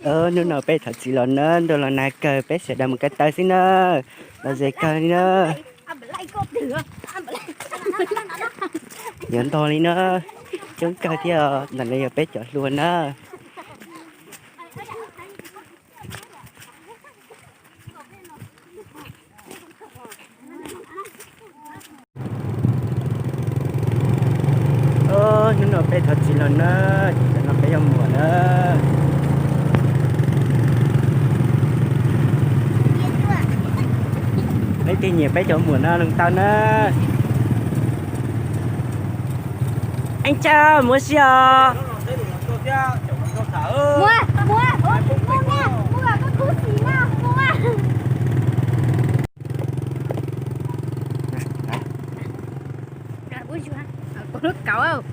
Hnub no peb thov txim los na, ntuj los nag kawg, peb sawv daws mus ko taw xwb na, los ze kawg li na. Yuav ntog li na, coob kawg thiab, ntawm no yog peb cov hlua na. Hnub no peb thov txim los na, tam no peb yuav mus na. Leej twg nyiam peb cov muam no lees tau na. Eeb Tsab, muab siab os. Lub kauv.